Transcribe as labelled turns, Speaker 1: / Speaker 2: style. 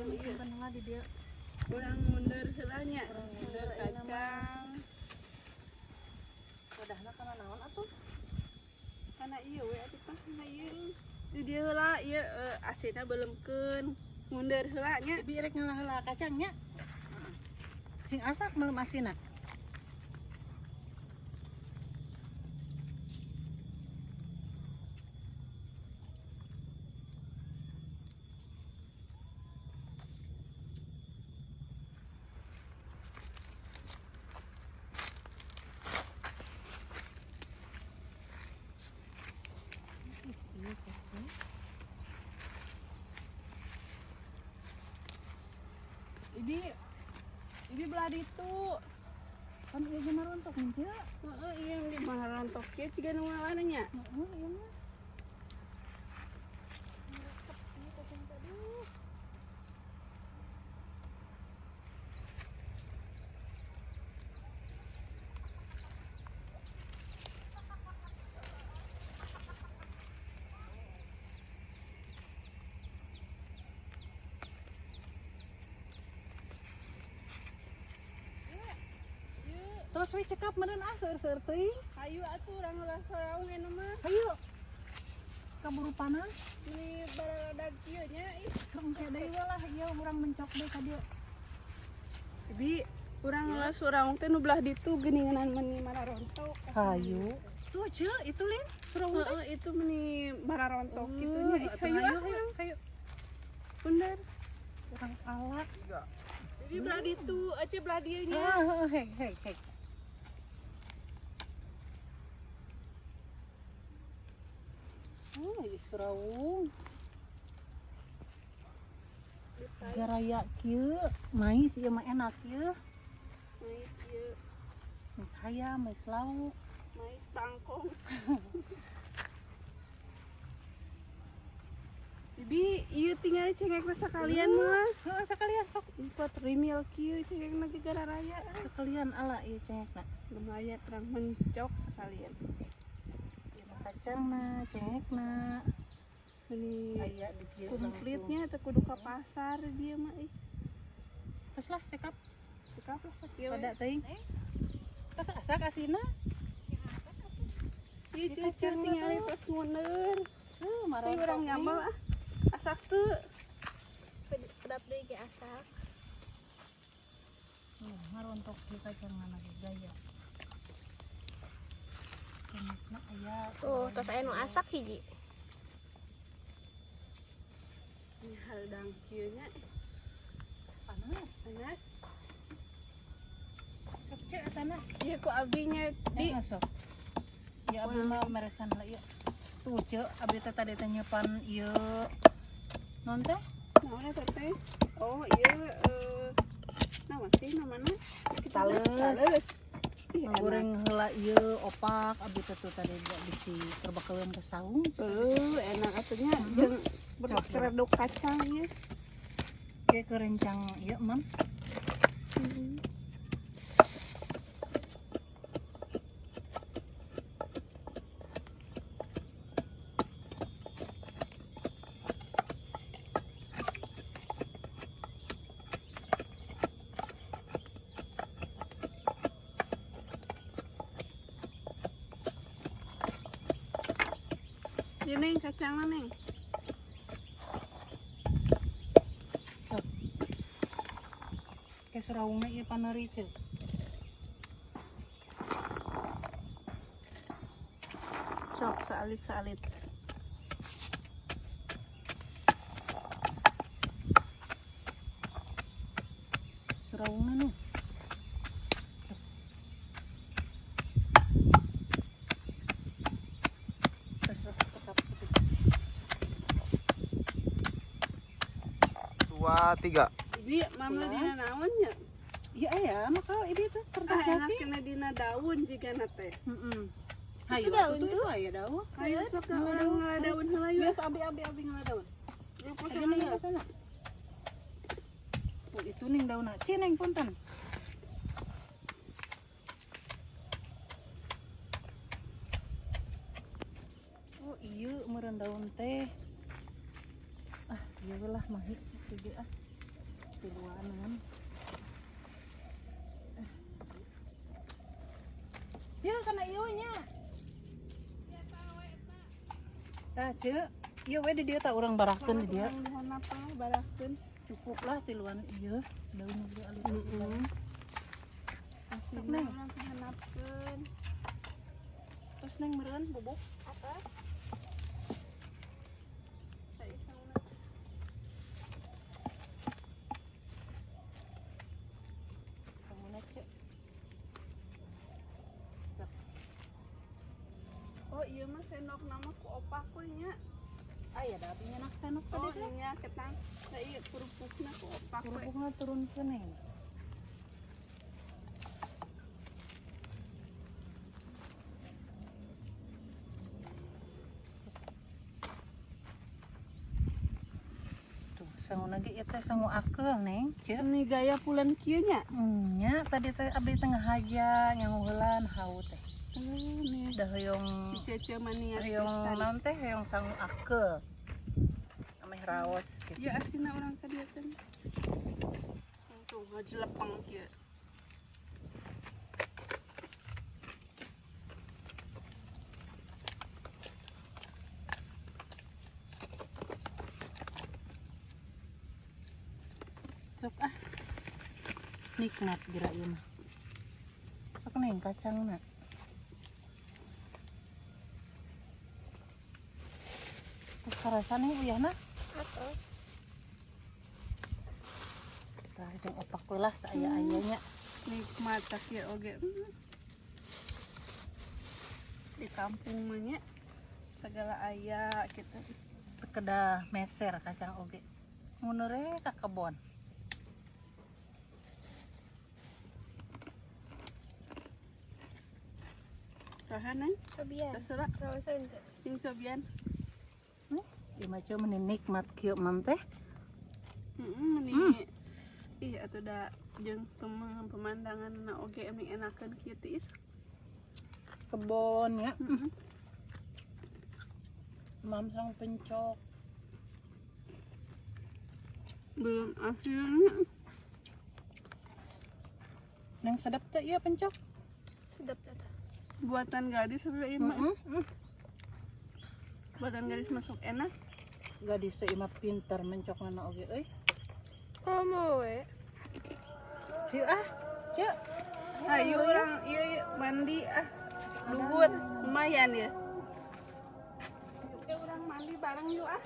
Speaker 1: Urang
Speaker 2: ieu.
Speaker 1: Simpen heula di dieu.
Speaker 2: Urang mundur heula nya.
Speaker 1: Urang
Speaker 2: Mundur
Speaker 1: mundur ayeuna mah.
Speaker 2: kacang.
Speaker 1: Wadahna kana naon atuh?
Speaker 2: Kana ieu we atuh tah, kana ieu. Di dieu heula ieu asina beuleumkeun. Mundur heula nya.
Speaker 1: Bibi rek ngalah heula kacang nya. Sing asak meuleum asina.
Speaker 2: Ibi Ibi belah ditu.
Speaker 1: Kan ieu ge marontok nya.
Speaker 2: Heeh, ieu di marontok kieu ciga nu ngalana nya.
Speaker 1: Heeh, ieu mah. Tos we cekap meureun ah seueur-seueur teuing.
Speaker 2: Hayu atuh urang ulah soraung anu mah.
Speaker 1: Hayu. Kaburu panas.
Speaker 2: Ini baraladag kieu nya ih.
Speaker 1: Engke deui we lah ieu urang mencok deui ka dieu.
Speaker 2: Ibi urang ulah soraung teh nu belah ditu geuningan meni mararontok.
Speaker 1: Hayu. Tuh, Ceu, itu Lin, surawung teh.
Speaker 2: Heeh, itu meni mararontok kitu nya. Ih,
Speaker 1: Atuh,
Speaker 2: hayu
Speaker 1: hayu,
Speaker 2: ah,
Speaker 1: hayu, hayu.
Speaker 2: Bener.
Speaker 1: Urang alak.
Speaker 2: Ibi belah ditu, aja belah dieu nya.
Speaker 1: Heeh, hei, hei, hei. Oh, ieu surawung. Garaya kieu, mais ieu mah enak ieu.
Speaker 2: Mais ieu,
Speaker 1: Mais hayam, mais lauk.
Speaker 2: Mais bangkong. Bibi, ieu tinggal cengek teh sakalian mah.
Speaker 1: Heeh, sekalian sok.
Speaker 2: Empat rimil kieu cengekna ge gararaya.
Speaker 1: Sekalian ala ieu cengekna.
Speaker 2: Lumayan terang mencok sekalian.
Speaker 1: Ieu mah kacangna, cengekna.
Speaker 2: Ini
Speaker 1: Aya di dieu
Speaker 2: komplitnya teu kudu ka pasar dia mah ih.
Speaker 1: Terus lah cekap
Speaker 2: Cekap lah sakieu we.
Speaker 1: pada teuing. Terus asak asina.
Speaker 2: Ieu cucu tinggal tos mundur.
Speaker 1: Heuh,
Speaker 2: Tapi
Speaker 1: marontok
Speaker 2: urang
Speaker 1: nih.
Speaker 2: nyambel ah. Asak teu.
Speaker 3: Kedap deui ge asak.
Speaker 1: Marontok di kacangna ge gaya. Cengekna aya.
Speaker 3: Tuh, tos aya nu asak hiji.
Speaker 2: Ini hareudang kieu nya.
Speaker 1: Panas.
Speaker 2: Panas.
Speaker 1: Sok cek etana.
Speaker 2: Ieu ku abi nya di
Speaker 1: Di sok. Ya abi mah meresan lah ieu. Tuh cek abi teh tadi teh nyeupan ieu. Non teh?
Speaker 2: Naon eta teh? Oh, ieu naon sih namana?
Speaker 1: Tales.
Speaker 2: Tales. Ih, enak.
Speaker 1: Ngagoreng heula ieu opak abi teh tuh tadi bisi terbakaleun ke saung.
Speaker 2: Enak atunya jeung berkereduk kacang ieu.
Speaker 1: Kayak kerencang ieu mam.
Speaker 2: Ieu neng kacangna neng.
Speaker 1: Sok. Kayak surawungna ieu paneuri ceu.
Speaker 2: Sok saalit-saalit.
Speaker 1: Surawungna nu. Terus cekap cekap.
Speaker 4: 2, 3.
Speaker 2: Ibi, mama dina naon nya?
Speaker 1: Iya aya maka ibi tuh kertas
Speaker 2: Ah, enak
Speaker 1: nasi.
Speaker 2: kena dina daun jigana teh.
Speaker 1: Heeh. Hayu
Speaker 3: daun
Speaker 1: atuh
Speaker 3: tuh?
Speaker 1: itu aya daun.
Speaker 2: Hayu sok ka urang ngala daun heula yuk.
Speaker 1: Biasa abi abi abi ngala daun.
Speaker 2: Lupa
Speaker 1: Aja
Speaker 2: sama
Speaker 1: neng ke sana. Oh, itu neng daunna. Ci neng punten. Oh iya meureun daun teh. Ah, ieu lah mahi kieu ah. Tiluanan. Ceu kana ieu nya. Tah ceu, ieu we di dieu tah urang barahkeun di dieu.
Speaker 2: Apa barahkeun?
Speaker 1: Cukup lah tiluan ieu, daun ge alit. Heeh.
Speaker 2: Asina
Speaker 1: Neng.
Speaker 2: urang kahanapkeun.
Speaker 1: Terus neng meureun bubuk.
Speaker 3: Atas.
Speaker 2: Saisangna.
Speaker 1: Sanguna ceu. Sok.
Speaker 2: Oh iya mah sendok nama ku opak we nya.
Speaker 1: Aya da abi nyenak sendok tadi
Speaker 2: Oh
Speaker 1: teh.
Speaker 2: nya ketang. Da ieu kerupukna ku opak we.
Speaker 1: Kerupukna turunkeun neng. Tuh, sanguna ge ieu teh sangu akeul neng, ceu.
Speaker 2: Ini gaya pulen kieu nya.
Speaker 1: Nya tadi teh abdi teh ngahaja nyanguheulan hawu teh.
Speaker 2: Nih.
Speaker 1: Da hoyong
Speaker 2: Si Cece mah niat
Speaker 1: hoyong
Speaker 2: pisan.
Speaker 1: naon teh hoyong sangu akeul. Ameh raos gitu.
Speaker 2: Ya asina urang ka dieu teh. Tuh ngajelepeng kieu.
Speaker 1: Sok ah. Nikmat geura ieu mah. Sok neng kacangna. Terus karasa neng uyahna?
Speaker 3: Atas.
Speaker 1: Tah jeung opak we lah saaya-ayanya.
Speaker 2: Nikmat tah kieu oge. Di kampung mah nya segala aya gitu.
Speaker 1: Teu kedah meser kacang oge. Ngunure ka kebon.
Speaker 2: Saha neng?
Speaker 3: Sobian.
Speaker 2: Tos heula.
Speaker 3: Raoseun teh.
Speaker 2: Sing sobian.
Speaker 1: Ieu mah ceu meni nikmat kieu mam teh.
Speaker 2: Heeh, meni. Ih atuh da jeung pemandangan na oge meni enakeun kieu tiis.
Speaker 1: Kebon ya. Mam sang pencok.
Speaker 2: Belum asinnya.
Speaker 1: Neng sedap teh ieu pencok?
Speaker 3: Sedap teh.
Speaker 2: Buatan gadis sebenarnya mah.
Speaker 1: Heeh.
Speaker 2: Buatan gadis masuk enak.
Speaker 1: Gadis teh imah pinter mencokna oge euy.
Speaker 3: Komo we.
Speaker 1: Hayu ah, ceu.
Speaker 2: Ayo orang ieu ieu, mandi ah. Luhur lumayan ya. Oke, orang mandi bareng yuk ah.